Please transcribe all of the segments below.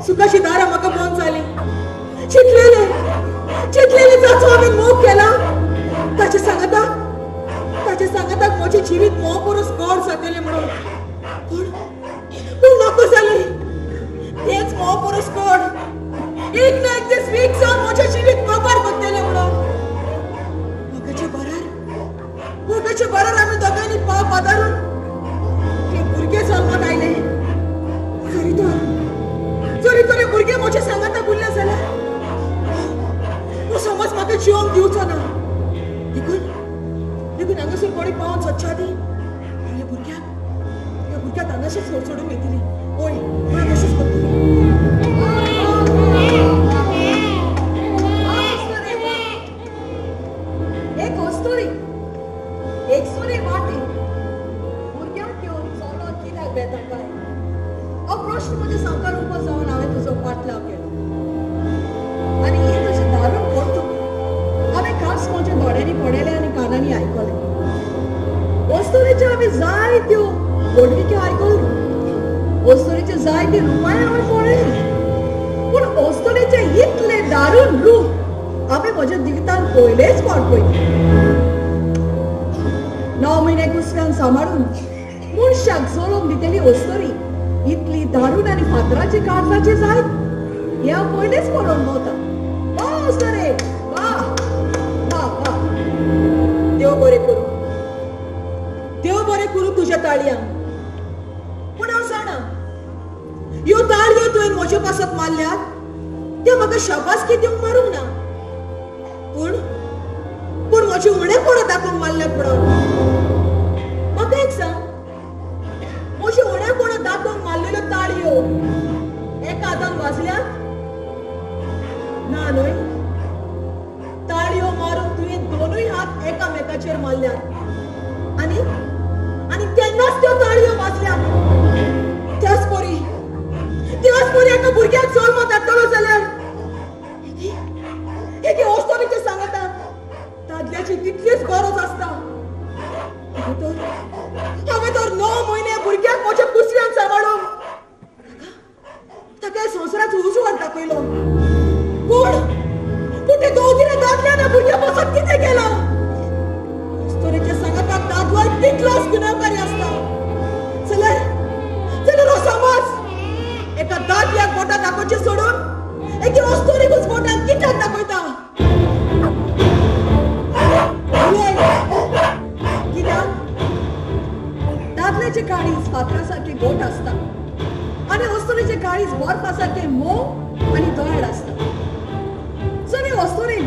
सुखाची दारां म्हाका बंद जाली. चिंतलेले चिंतलेले जाचो हांवें मोग केला ताचे सांगाताक, ताचे सांगाताक म्हजें जिवीत मोग परस गोड जातलें म्हणून, पूण पूण नको जालें. तेच मोग परस गोड एक ना एक दीस वीक जावन म्हजें जिवीत मोगार करतलें म्हणून. मोगाच्या बरार, मोगाच्या बरार आमी दोगांनी पाव आदारून हे भुरगे जल्माक आयले. जरी तर जरी तर हे भुरगे म्हजे सांगाताक उरले जाल्यार हो समज म्हाका जिवंक दिवचो ना. देखून देखून हांगासर कोणी पावोन सोदच्या आदी ह्या भुरग्याक, ह्या भुरग्याक हांगाशीच सोडून घेतली. ओय हांव तशेंच करतली. एक अस्तुरी एक सुरी वाटी भुरग्यांक घेवन चलो कित्याक बेता काय हो प्रश्न म्हज्या सामकार उबो जावन हांवें तुजो पाटलाव केलो आनी ही तुजी दारून करतूक हांवें खास म्हज्या दोळ्यांनी पळयलें आनी कानांनी आयकलें. अस्तुरेच्यो हांवें जायत्यो व्हडविक्यो आयकल्यो, अस्तुरेच्यो जायती रुपांय हांवें पळयलीं, पूण अस्तुरेचें इतलें दारून रूप हांवें म्हज्या जिवितांत पयलेच फावट पळयलें. 9 म्हयने कुसव्यान सांबाळून मनशाक जलोवंक दितली अस्तुरी इतली दारून आनी फातराची काळजाची जायत हें हांव पयलेच पळोवन भोंवता. वा अस्तुरे, वा वा वा. देव बरें करूं, देव बरें करूं तुज्या ताळयांक. पूण हांव जाणा ह्यो ताळयो तुवें म्हजे पासत मारल्यात त्यो म्हाका शाबासकी दिवंक मारूंक ना, पूण पूण म्हजें उणेपण दाखोवंक मारल्यात म्हणून. म्हाका एक सांग, म्हजें उणेपण दाखोवंक मारलेल्यो ताळयो एका हातान वाजल्यात ना न्हय? ताळयो मारून तुवें दोनूय हात एकामेकाचेर मारल्यात आनी आनी तेन्नाच त्यो ताळयो वाजल्यात. त्याच परी त्याच परी एका भुरग्याक जल्म धाडटलो जाल्यार एके अस्तुरेचें सांगता दादल्याची तितलीच गरज आसता. हांवें तर 9 म्हयने भुरग्याक म्हज्या कुसव्यान सांबाळून ताका संवसाराचो उजवाड दाखयलो, पूण पूण ते दोगीन दादल्यान भुरग्या पासत कितें केलां? अस्तुरेच्या सांगाताक दादलो तितलोच गुन्यांवकारी आसता. जाल्यार जाल्यार हो समाज एका दादल्याक बोटां दाखोवचें सोडून एके अस्तुरेकूच बोटां कित्याक दाखयता? कित्याक? दादल्याचे काळीज फातरा सारकें गोट आसता आनी अस्तुरेचें काळीज बर्फा सारकें मोव आनी दयाळ आसता. जर हे अस्तुरेन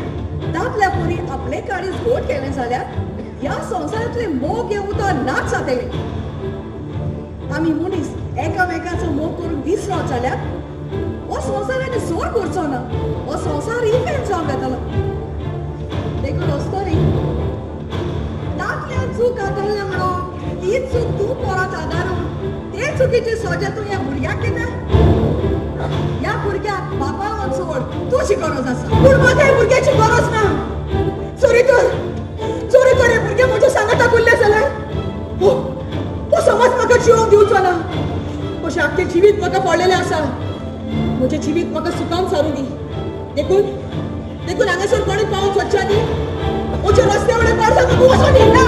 दादल्या परी आपलें काळीज गोट केलें जाल्यार ह्या संवसारांतलें मोग हें उदक नाच जातलें. आमी मनीस एकामेकाचो मोग करून विसरत जाल्यार हो संवसार आनी जोर करचो ना, हो संवसार इफेक्ट जावन वेतलो. देखून अस्तुरी दादल्यान चूक आदारल्या म्हणून ही चूक तूं परत आदारून ते चुकीची सजा तूं ह्या भुरग्याक दिता. ह्या भुरग्याक बापावन सोड तुजी गरज आसा, पूण म्हाका ह्या भुरग्याची गरज ना. चोरी तर चोरी तर हे भुरगे म्हज्या सांगाताक उरले जाल्यार हो हो समाज म्हाका जिवंक दिवचो ना. म्हजें आख्खें जिवीत म्हाका पडलेलें आसा, म्हजें जिवीत म्हाका सुखान सारूं दी. देखून देखून हांगासर कोणी पावोन सोदच्या आदी म्हज्या रस्त्या वयल्या गरजाक म्हाका वचोन दी ना.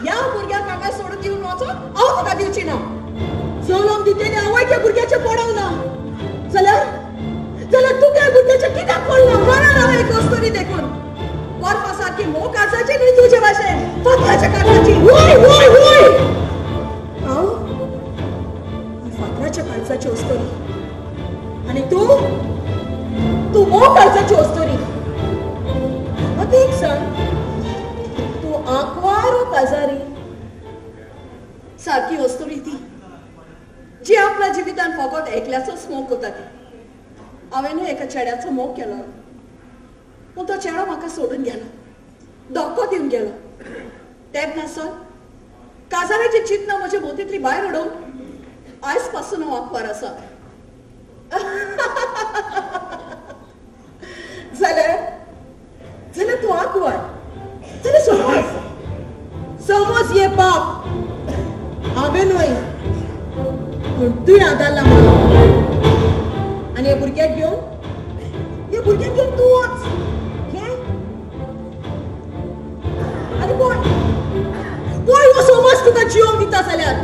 ह्या भुरग्याक हांगा सोडून दिवन वचोन हांव तुका दिवची ना. जल्म दितली आवयक ह्या भुरग्याचें पडोंक ना जाल्यार जाल्यार तुका ह्या भुरग्याचें कित्याक पडलां? बरं हांव एक अस्तुरी देखून बर्फा सारकी मोग काळजाची न्ही तुजे भाशेन फातराच्या काळजाची. वय वय वय, हांव फातराच्या काळजाची अस्तुरी आनी तूं तूं मोग काळजाची अस्तुरी. म्हाका एक सांग, तूं आंकवार वो काजारी? सारकी अस्तुरी ती जी आपल्या जिवितान फकत एकल्याचोच मोग करता ती. हांवें एका चेड्याचो मोग केलो, पूण तो चेडो म्हाका सोडून गेलो, धक्को दिवन गेलो. तेन्ना नासत काजाराची चिंतना म्हज्या मोतींतली भायर उडोवन आयज पासून हांव आंकवार आसा. जाल्यार जाल्यार तूं आंकवार जाल्यार समज समज हे पाप हांवें न्हय पूण तुवें आदारला म्हणून. भुरग्याक घेवन, ह्या भुरग्याक घेवन तूं वच. घे. आनी पळय पळय हो समाज तुका जिवंक दिता जाल्यार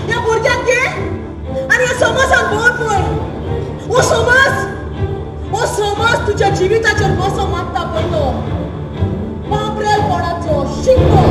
ह्या भुरग्याक घे आनी ह्या समाजान भोंवन पळय. हो समाज, हो समाज तुज्या जिविताचेर कसो मागता पळय तो पापरेलपणाचो शिक्को.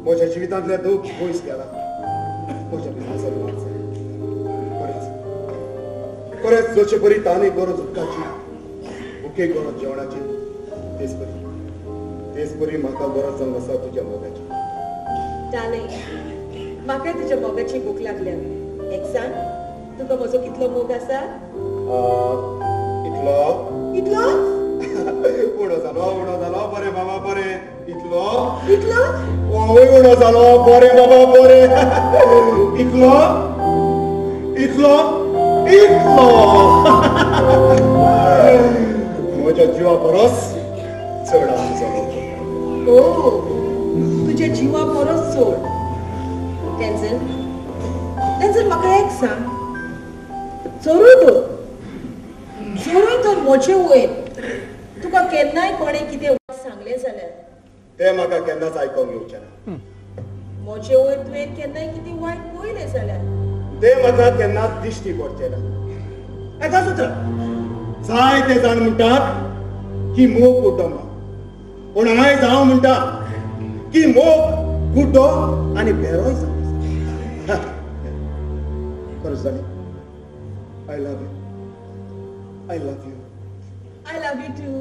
म्हज्या जिवितांतलें दुःख पयस गेला. म्हज्या बिजनेसाक वाड जाली. खरेंच खरेंच जशे बरी तानूय गरज उदकाची, भुकेक गरज जेवणाची, तेच बरी तेच बरी म्हाका गरज जावन आसा तुज्या मोगाची. डार्लिंग, म्हाकाय तुज्या मोगाची भूक लागल्या. एक सांग, तुका म्हजो कितलो मोग आसा? इतलो इतलो उणो जालो, उणो जालो. बरें बाबा बरें. इतलो इतलो होय उणो जालो. बरें बाबा बरें. इतलो इतलो इतलो. म्हज्या जिवा परस चड आसा. ओ, तुज्या जिवा परस चड. टेन्सन टेन्सन म्हाका एक सांग, चोरूय तर चोरूय तर म्हजे वयर तुका केन्नाय कोणें कितें सांगलें जाल्यार तें म्हाका केन्नाच आयकोंक येवचें ना. म्हजे वयर तुवें केन्नाय कितें वायट पळयलें जाल्यार तें म्हाका केन्नाच दिश्टी पडचें ना. एकाच उतरान जायते जाण म्हणटात की मोग कुड्डो ना, पूण आयज हांव म्हणटा की मोग कुड्डो आनी बेरोय जावन आसा. खरेंच जालें. I love you, I love you, I love you too.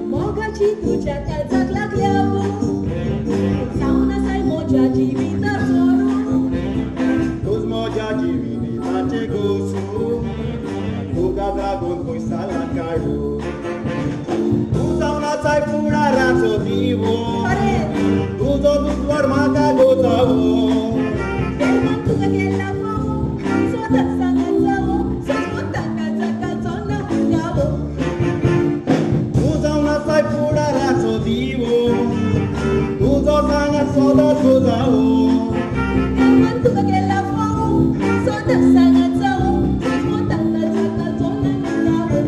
मोगाची तुज्या काळजाक लागल्या भूक, जावन आसाय म्हज्या जिविताचो रूख. तूंच म्हज्या जिविताचें गोसू, तुका लागून पयसाला काडू. तूं जावन आसाय फुडाराचो दिवो, तुजो दुस्वार म्हाका गोजावो. देवान तुका केला फावो, सदांच सांगात जावो, सजमोतां काळजाचो ना मुरगावो. तूं जावन आसाय फुडाराचो दिवो, तुजो सांगात सदांच गोजावो. देवान तुका केला फावो, सदांच सांगात जावो, सजमोतां काळजाचो ना मुरगावो.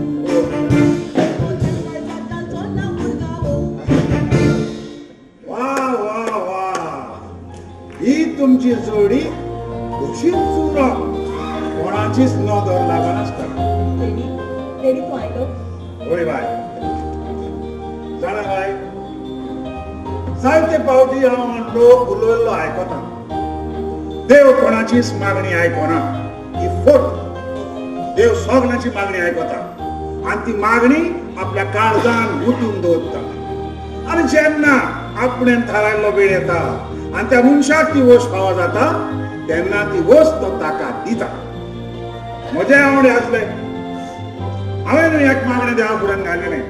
सजमोतां काळजाचो ना मुरगावो. वा वा वा, ही तुमची जोडी अशीच उरप, कोणाचीच नदर लागनासता. डॅडी, डॅडी तूं आयलो? होय बाय, जाणा बाय, जायते पावटी हांव लोक उलयल्लो आयकता. देव कोणाचीच मागणी आयकना, ही फट. देव सगळ्यांची मागणी आयकता आनी ती मागणी आपल्या काळजान गुंतून दवरता. आनी जेन्ना आपणें थारायल्लो वेळ येता आनी त्या मनशाक ती वस्त फावो जाता तेन्ना ती वस्त तो ताका दिता. म्हजे आवडे आसले, हांवें एक मागणें देवा फुड्यान घालेलें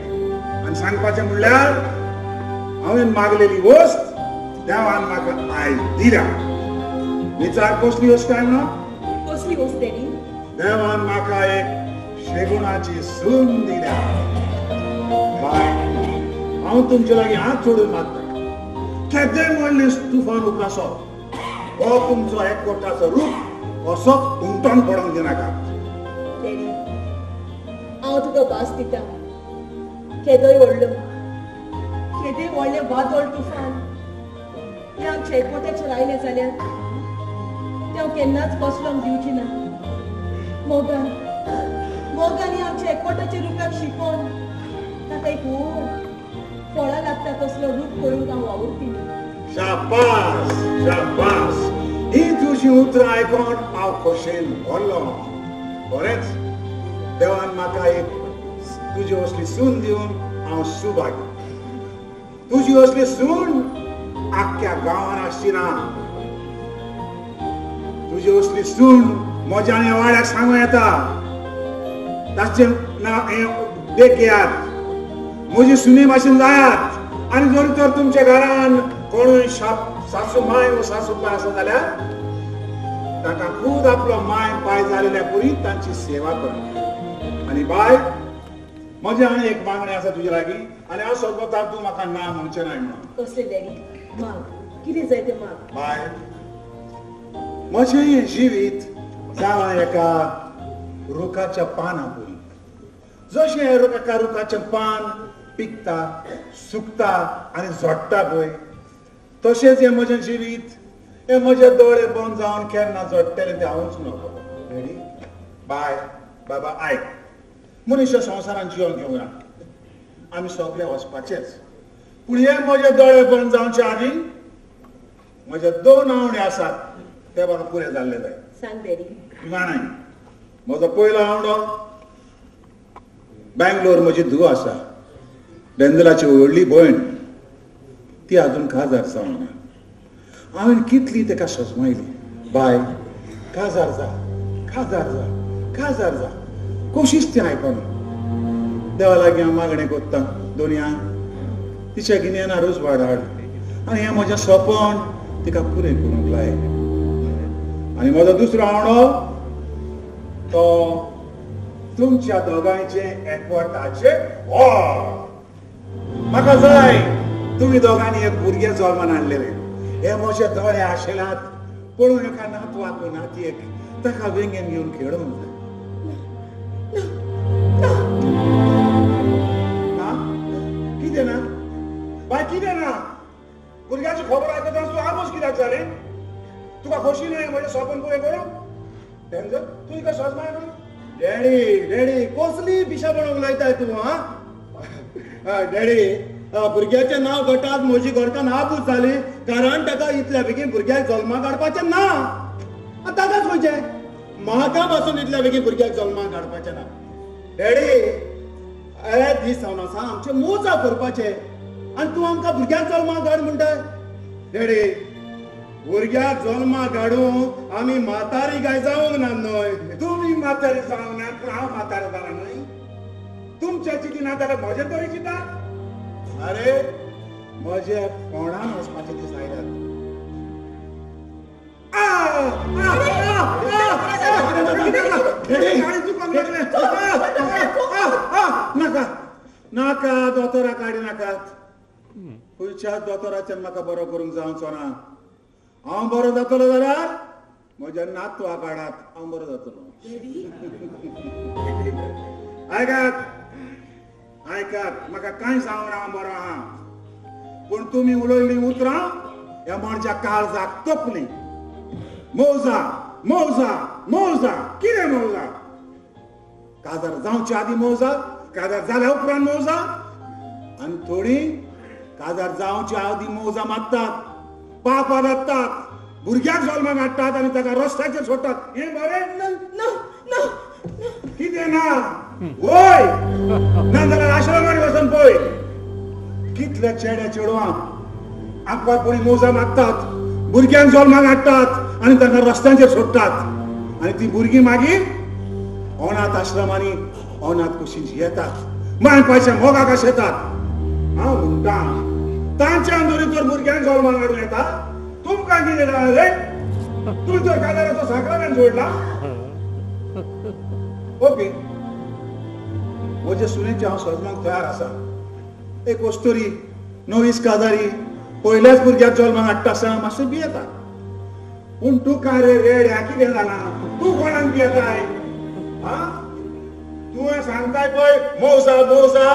आनी सांगपाचें म्हणल्यार हांवें मागलेली वस्त देवान म्हाका आयज दिल्या. विचार कसली वस्त काय म्हणून? कसली वस्त डॅडी? देवान म्हाका एक शेगुणाची सून दिल्या. बाय, हांव तुमचे लागीं हात सोडून मागता, केदें व्हडलें तुफान उप्रासो हो तुमचो एकवटाचो रूप असोच उमटोन पडोंक दिनाका. डॅडी, हांव तुका भास दिता, केदोय व्हडलो केदें व्हडलें वादळ तुफान तें आमच्या एकवटाचेर आयलें जाल्यार तें हांव केन्नाच कोसलोंक दिवची ना. मोगान मोगान आमच्या एकवटाच्या रुखाक शिकोवन ताका एक व्हड फळां लागता तसलो रूख करूंक हांव वावुरपी. शाबास शाबास, ही तुजी उतरां आयकोन हांव खोशेन भरलो. खरेंच देवान म्हाका एक तुजी असली सून दिवन हांव सुभागी. तुजी असली सून आख्ख्या गांवान आसची ना. तुजी असली सून म्हज्या आनी वाड्याक सांगू येता. ताचें नांव हें देख घेयात, म्हजी सुने भाशेन जायात. आनी जर तर तुमच्या घरान कोणूय सासू माय वा सासू पाय आसा जाल्यार ताका खूद आपलो माय पाय जालेल्या पुरी तांची सेवा कर. आनी बाय, म्हजें आनी एक मागणें आसा तुजे लागीं आनी हांव सोदता तूं म्हाका ना म्हणचें नाय म्हणून. कसलें डॅडी? माग, कितें जाय तें माग. बाय, म्हजें हें जिवीत जालां एका रुखाच्या पानां पुरी. जशें एका रुखाचें पान पिकता, सुकता आनी झडटा पळय, तशेंच हें म्हजें जिवीत हे म्हजे दोळे बंद जावन केन्ना झडटलें तें हांवूच नको. डॅडी, बाय, बाबा आयक, मनुष्य संवसारान जिवन घेवना, आमी सगळे वचपाचेच. पूण हे म्हजे दोळे बंद जावचे आदीं म्हजे दोन आंवडे आसात ते म्हाका पुरे जाल्ले जाय. सांग डॅडी. जाणाय, म्हजो पयलो आंवडो, बेंगलोर म्हजी धूव आसा, बेंदलाची व्हडली भयण, ती आजून काजार जावंक ना. हांवें कितली ताका सजमायली, बाय काजार जा, काजार जा, काजार जा, कोशीश ती आयकना. देवा लागीं हांव मागणें कोत्ता दोनया तिच्या गिन्याना रोजवाड हाड आनी हें म्हजें सपन तिका पुरें करूंक लाय. आनी म्हजो दुसरो आंवडो तो तुमच्या दोगांयचें एकवटाचें व्हड. म्हाका जाय तुमी दोगांनी एक भुरगें जल्मान हाडलेलें. हे म्हजे दोळे आशिल्ल्यात पळोवन एका नातवाक नातयेक ताका वेंगेन घेवन खेळोंक जाय. ना कितें ना बाय, कितें ना? भुरग्याची खबर आयकतना तूं आमोस कित्याक जालें? तुका खोशी न्हय म्हजें सपन पुरें करूंक? तेन्ना तूं हिका सजमाय न्हय. डॅडी, डॅडी, कसली पिशापण उलयताय तूं? हा डॅडी, भुरग्याचें नांव गटात म्हजी घरकान्न आबूज जाली कारण ताका इतल्या बेगीन भुरग्याक जल्माक हाडपाचें ना. ताकाच खंयचें म्हाका पासून इतल्या बेगीन भुरग्याक जल्माक हाडपाचें ना. डॅडी, हे दीस जावन आसा आमचे मोजा करपाचे आनी तूं आमकां भुरग्याक जल्माक हाड म्हणटाय. डॅडी, भुरग्याक जल्माक हाडूंक आमी म्हातारी काय जावंक ना न्हय. तुमी म्हातारी जावंक ना पूण हांव म्हातारो जाला न्हय. तुमच्या चिंती ना जाल्यार म्हजें तरी चिंता. अरे म्हजे फोंडान वचपाचे दीस आयल्यात. नाका नाका, दोतोरा काडी नाकात. खंयच्याच दोतोराच्यान म्हाका बरो करूंक जावचो ना. हांव बरो जातलो जाल्यार म्हज्या नातवा काडात, हांव बरो जातलो. आयकात आयकात, म्हाका कांय जावना, हांव बरो आहा. पूण तुमी उलयल्लीं उतरां ह्या मनशा काळजाक तोपलीं. मौजा मौजा मौजा, कितें मौजा? काजार जावचे आदीं मौजा, काजार जाल्या उपरांत मौजा, आनी थोडीं काजार जावचे आदीं मौजा मारतात, पापां जातात, भुरग्याक जल्माक हाडटात आनी ताका रस्त्याचेर सोडटात. हें बरें ना? ना कितें ना? वय ना जाल्यार आश्रमार वचून पळय कितले चेडे चेडवां आपल्याक कोणी मौजा मागतात, भुरग्यांक जल्माक हाडटात आनी तांकां रस्त्यांचेर सोडटात आनी ती भुरगीं मागीर अनाथ आश्रमांनी अनाथ कशीं जियेतात, माय पायच्या मोगाक आशेतात. हांव म्हणटा तांच्या जरी तर भुरग्यांक जल्माक हाडूं येता, तुमकां कितें जालें रे? तुमी तर काजाराचो साकरामेन जोडला. ओके, म्हजे सुनेचें हांव सजमाक तयार आसा. एक वस्तुरी नवीच काजारी पयल्याच भुरग्याक जल्माक हाडटा आसतना मातशें भियेता. पूण तुका रे रेड्या कितें जालां? तूं कोणाक भियेताय? आं, तुवें सांगताय पळय मौजा मौजा,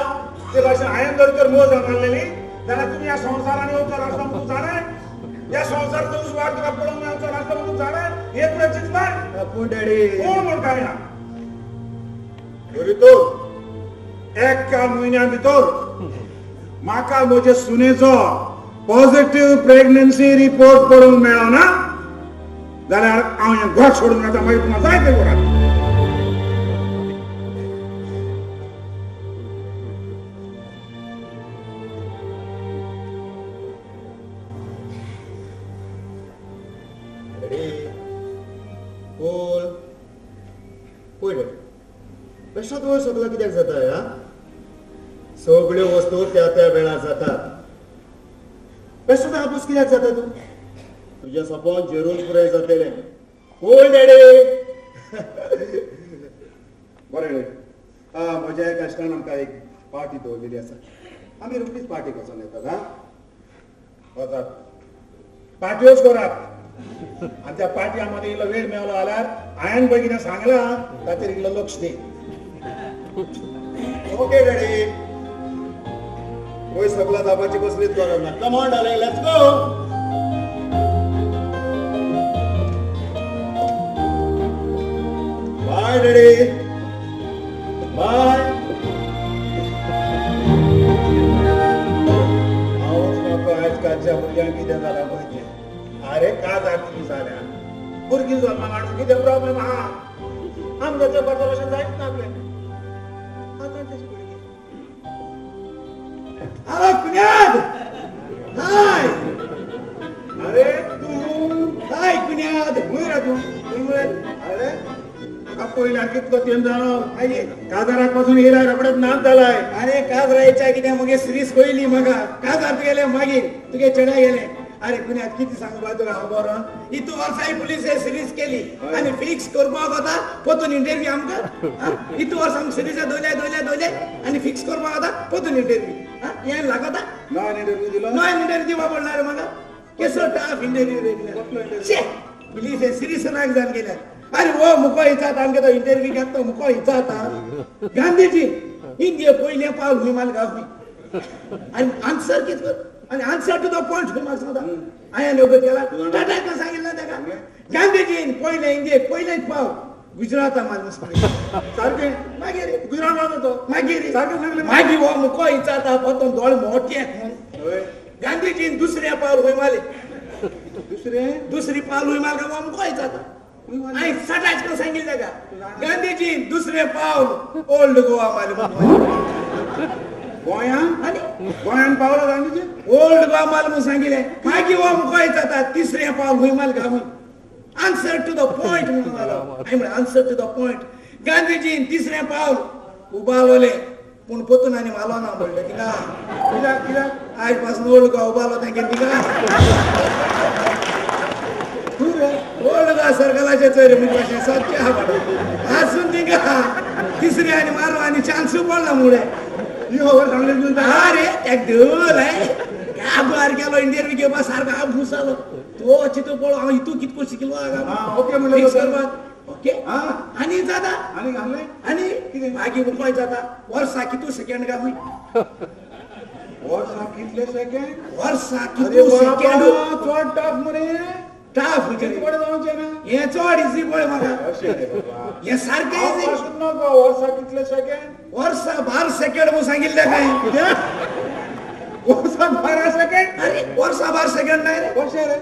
ते भाशेन हांवें जर तर मौजा मारलेली जाल्यार तुमी ह्या संवसारान येवचो नासलो म्हणून जाणाय. ह्या संवसाराचो उजवाड तुका पळोवंक मेळचो नासलो म्हणून जाणाय. हें तुवें चिंतलाय? पूण डॅडी, कोण म्हूण कांय ना. तरी तो एका म्हयन्या भितर म्हाका म्हजे सुनेचो पॉझिटिव्ह प्रेग्नन्सी रिपोर्ट पळोवंक मेळना जाल्यार हांव हें घर सोडून वता. मागीर तुमकां जाय तें करात. बेश्टोच वयर सगळो कित्याक जाता हा? सगळ्यो वस्तू त्या त्या वेळार जातात. बेश्टोच आपूस कित्याक जाता तूं? तुज्या सपन जेरून पुराय जातलें. कोण डॅडी? बरें डॅडी, म्हज्या एका इश्टान आमकां एक पार्टी दवरलेली आसा. आमी रोखडीच पार्टीक वचोन येतात. हा, वचात, पार्ट्योच करात. आनी त्या पार्ट्यां मदीं इल्लो वेळ मेळलो जाल्यार हांवें पळय कितें सांगलां ताचेर इल्लो लक्ष दी. ओके डॅडी, वयर सगळा जावपाची कसलीच गरज ना. Come on darling, let's go. Bye daddy, bye. हांवच म्हाका आयज कालच्या भुरग्यांक कितें जालां पळय तें. अरे काजार कितें जाल्या, भुरगीं जल्माक हाडून कितें प्रॉब्लेम आहा? आमकां करता अशें जायच ना आपलें. आतां तशें भुरगीं. अरे कुन्याद, हाय. अरे तूं हाय कुन्याद, खंय रे तूं? अरे तुका पयल्यार कितलो तेंप जालो, काजाराक पासून येयला रोखडेच नाच जालाय. अरे काजरायच्या कितें मगे सिरीज पयली म्हाका. काजार तुगेले मागीर तुगे चेड्या गेले. अरे कुन्याद कितें सांगपा तुका हांव बरो. इतू वर्सांय पुलीस सिरीज केली आनी फिक्स करपाक वता पोतून इंटरव्यू आमकां. इतू वर्सां आमकां सिरीज दोल्या दोल्या दोल्या आनी फिक्स करपाक वता पोतून इंटरव्यू. हें लागता नॉन इंटरव्यू दिलो. नॉन इंटरव्यू दिवपा पडला रे म्हाका. केसो टफ इंटरव्यू रे. पुलीस सिरीज नाक जावन गेल्या. अरे वो मुको विचारता आमगे तो इंटरव्यू घेता तो मुको विचारता, गांधीजी इंडिये पयलें पावल खंय मारलें गांव खंय? आनी आन्सर कितें कर? आनी आन्सर टू the point खंय म्हाका सांगता. हांवें वगत केला टाटा सांगिल्लें ताका. गांधीजीन पयलें इंडियेक पयलेंच पावल गुजराता मारलें. सारकें. मागीर गुजरात तो मागीर सारकें सांगलें. मागीर हो मुको विचारता पोतून दोळे मोठे. गांधीजीन दुसरें पावल खंय मारलें? दुसरें दुसरी पावल खंय मारलें हो मुको विचारता. हांवें सटाच करून सांगिल्लें ताका, गांधीजीन दुसरें पावल ओल्ड गोवा मारलें. गोंयान? आनी गोंयान पावला गांधीजी ओल्ड गोवा मारलें म्हणून सांगिल्लें. मागीर हो मुको विचारता तिसरें पावल खंय मारलें गांव? आन्सर टू the point म्हणून मारलो. हांवें म्हणलें आन्सर टू the point. गांधीजीन तिसरें पावल उबालोलें पूण पोतून आनी मारलो ना म्हणलें तिका. कित्याक कित्याक? आयज पासून ओल्ड गोवा उबालो तांगे तिका. ओल्ड गोवा सर्कलाचे चोय रे म्हणजे अशें सच्चें आहा बाबा. आसून तिका तिसरें आनी मारलो आनी चान्सूय पडला मुळे. ही खबर सांगली तुवें? अरे तेका धर काबार केलो इंटरव्यू घेवपा सारको आबूस जालो. तो चितू पळो हांव हितू कितको शिकलो हांगा. ओके म्हणलें करपाक. ओके आनी जाता आनी घाललें आनी कितें मागीर मुखार जाता. वर्सा कितू सेकंड काय खंय? वर्सा कितले सेकंड? वर्सा कितू सेकंड? चड टफ मरे. टफ जावचें ना हें चड इजी पळय म्हाका. हें सारकें इजी. वर्सा कितले सेकंड? वर्सा 12 सेकंड म्हणून सांगिल्लें काय? वर्सा 12 सेकंड? अरे वर्सा 12 सेकंड नाही रे. कशें रे?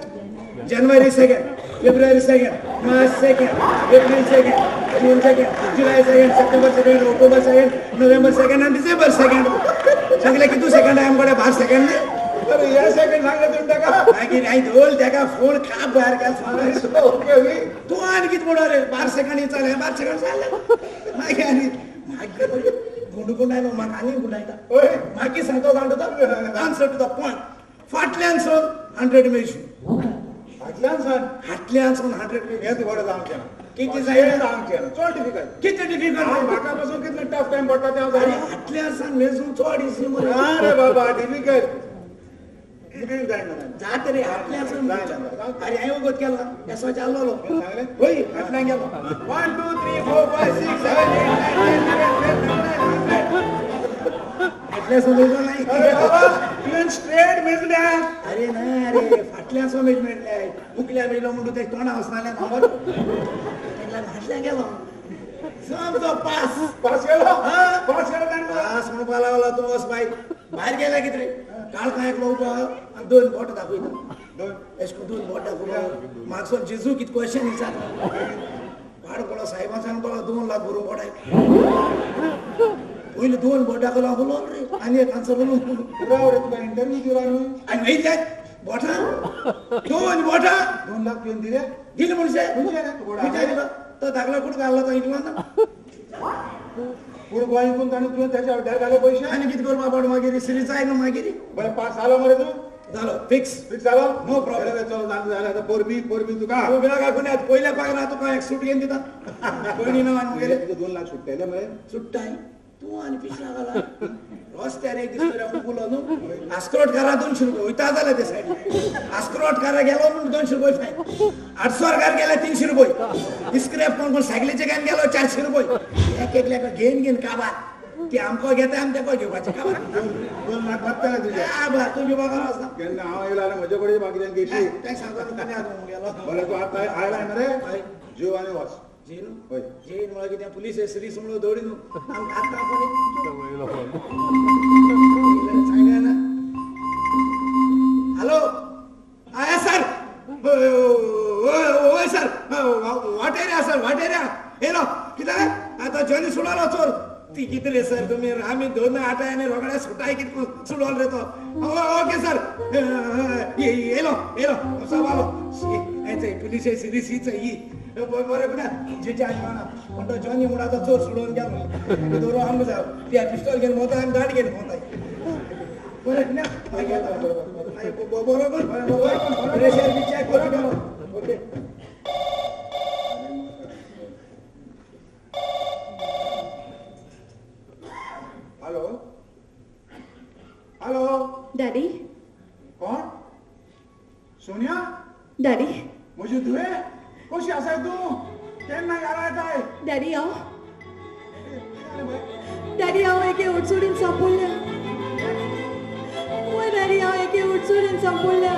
January 2nd, February 2nd, March 2nd, April 2nd, June 2nd, July 2nd, September 2nd, October 2nd, November 2nd आनी डिसेंबर 2nd. सगळे कितू सेकंड आहे आमकडे? 12 सेकंड न्ही. अरे हे सेकंड सांगले तुवें ताका? मागीर हांवें धोल ताका फोन काप भायर केलो. ओके तूं आनी कितें म्हणो रे? 12 सेकंड विचारलें, 12 सेकंड सांगलें. मागीर आनी मागीर गुंड गुंडायलो म्हाका आनी गुंडायता. मागीर सांगता जाणटा तो आन्सर टू the point. फाटल्यान सून 100 मेजू. फाटल्यान सान? फाटल्यान सून 100 मेजू. हें तुका जावचें ना. कितें जाय जावचें ना. चड डिफिकल्ट. कितें डिफिकल्ट? म्हाका पासून कितलो टफ टायम पडटा तें हांव जाणा. फाटल्यान सान मेजून चड इजी मरे. ना रे बाबा, डिफिकल्ट. जाता रे फाटल्यान सून. अरे हांवें वगत केला येसो चाललो. हय फाटल्यान गेलो. 1 2 3 4 5 6 7 8 9 10 11 12 13. फाटल्यान सून मेजलो नाही. तुवें स्ट्रेट मेजल्या. अरे ना अरे फाटल्यान सून मेज मेजले. मुकल्या मेजलो म्हणून ते तोंडा वचनालें खबर. फाटल्यान गेलो समजो पास. पास केलो? पास केलो ताणें. पास म्हणपाक लागलो तूं वच भायर. भायर गेल्या कितें रे काळखां एकलो उबो आनी दोन बोटां दाखयता. दोन अशें करून दोन बोटां दाखोवपा मागसो जेजू कितें क्वेश्चन विचारता. पाड पडलो साहेबान सांगपाक 2 लाख भरून बोटाय. पयलीं 2 बोटां दाखयलो हांव उलोवप रे आनी एक आन्सर उलोवंक. तुका इंटरव्यू दिला न्हू? आनी वयल्या बोटां 2 बोटां 2 लाख तुवें दिले? दिले म्हणशे खंयच्या दिलो? तो धाकलो कुठं घालला तो इकलो ना. पूण गोंय विकून ताणें तुवें त्याच्या हड्ड्यार घाले पयशे आनी कितें करूं बाबा मागीर सिरीज आयलो मागीर बरें पास जालो मरे तूं जालो फिक्स फिक्स जालो नो प्रॉब्लेम चलो जालें जालें आतां परबी परबी तुका तुका कोणी आतां पयल्या पगारा तुका एक सूट घेवन दिता पयलीं ना आनी मगेर तुका 2 लाख सुट्टले मरे सुट्टाय तूं आनी पिशना घाला रस्त्यार एक दीस तरी उलो न्हू आस्क्रोट घरा 200 रुपये वयता जाले ते सायडीन आस्क्रोट घरा गेलो म्हूण 200 रुपये फायन 800 घर गेले 300 रुपये स्क्रॅप कोण कोण सायकलीचे घेवन गेलो 400 रुपये एक एकल्याक घेवन घेवन काबार ती आमकां घेता आमी तेका घेवपाचें काबार 2 लाख बादतले तुजे बरें तूं घेवपाक आसना केन्ना हांव येयलो जाल्यार म्हजे कडेन बाकीच्यान घेशी तें सांगता गेलो बरें तूं आतां आयलाय मरे जेव आनी वच जेन जेन म्हळ्यार कितें पुलीस सिरीस म्हणून दवरी न्हू आमकां आतां सांगना हॅलो आया सर हय सर वाटेर या सर वाटेर या येयलो कितें आतां जॉनी सुडवलो चोर ती कितें रे सर तुमी आमी 2 आठाय आनी रोखडे सुटाय कितें सुडवलो रे तो ओके सर येयलो येयलो सवालो पुलीस सिरीस हीच ही बरें पुण्या जेचे आनी म्हणा पण तो जॉनी म्हणून आतां चोर सोडून गेलो दवरू आमकां जाय त्या पिस्टॉल घेवन भोंवता आनी गाडी घेवन भोंवताय बरें पुण्या बरोबर प्रेशर बी चॅक करून गेलो ओके हॅलो हॅलो डॅडी कोण सोनिया डॅडी म्हजी धुवे कशी आसाय तूं केन्ना घरा येताय डॅडी हांव डॅडी हांव एके उडसुडीन सांपडल्या वय डॅडी हांव एके उडसुडीन सांपडल्या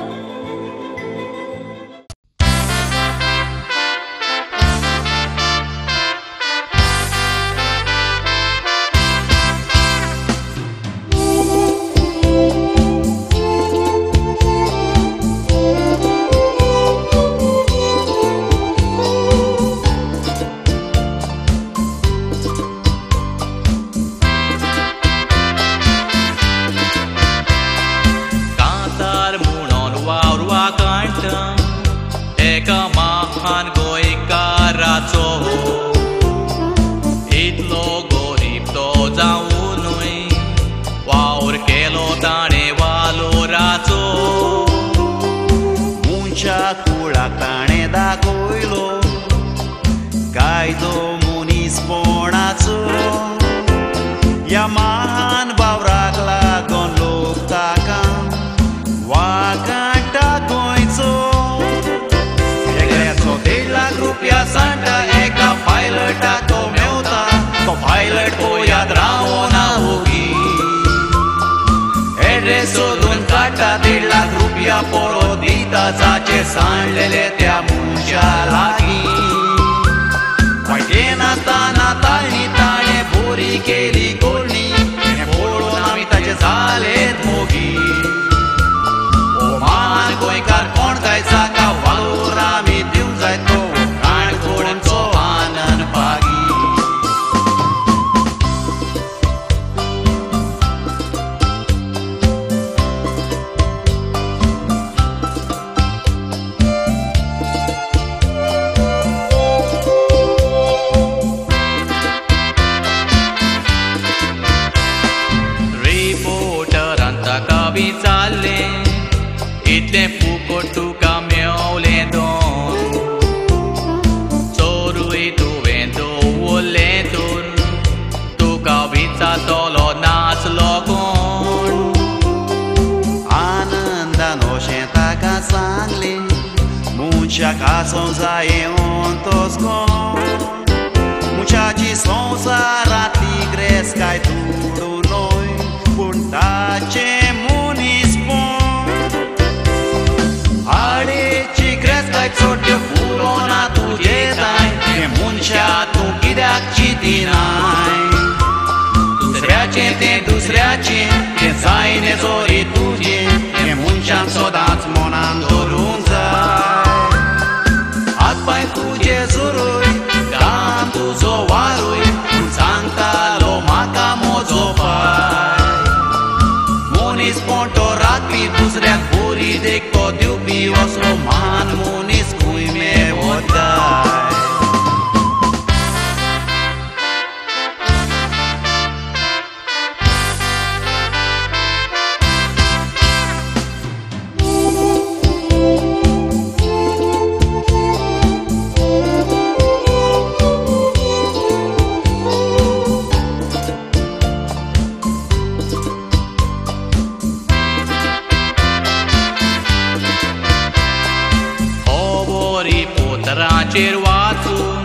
पेपराचेर वाचून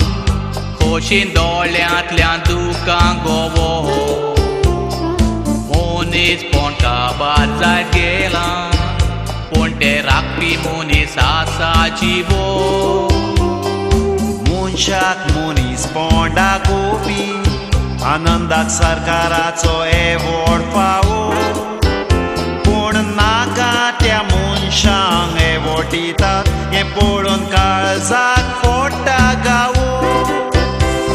खोशीन दोळ्यांतल्यान दुकां गोवो. मनीसपण काबार जायत गेलां पूण ते राखपी मनीस आसा जिवो. मनशाक मनीसपण दाखोवपी आनंदाक सरकाराचो एवॉर्ड फावो, पूण नाका त्या मनशांक एवॉर्ड दितात हें पळोवन काळजाक फोडटा गावो.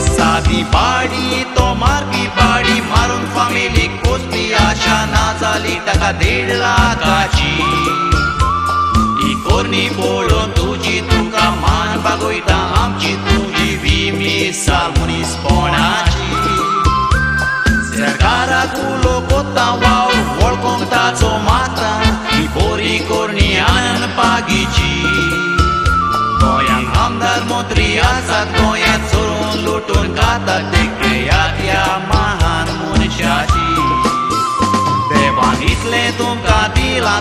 सादी पाडी तो मारपी पाडी मारून फामिलीक पोसपी आशा ना जाली ताका 1.5 लाखाची. ही कोरणी पळोवन तुजी तुका मान बागोयता आमची तुजी वी मिसाल मनीसपणाची. सरकाराक उलो कोत्ता वावर वळखोंक ताचो मागता ही बोरी कोरणी आनंद पागीची. गोंयांत आमदार मंत्री आसात गोंयांत चोरून लुटून खातात ते खेयात ह्या महान मनशाची. देवान इतलें तुमकां दिलां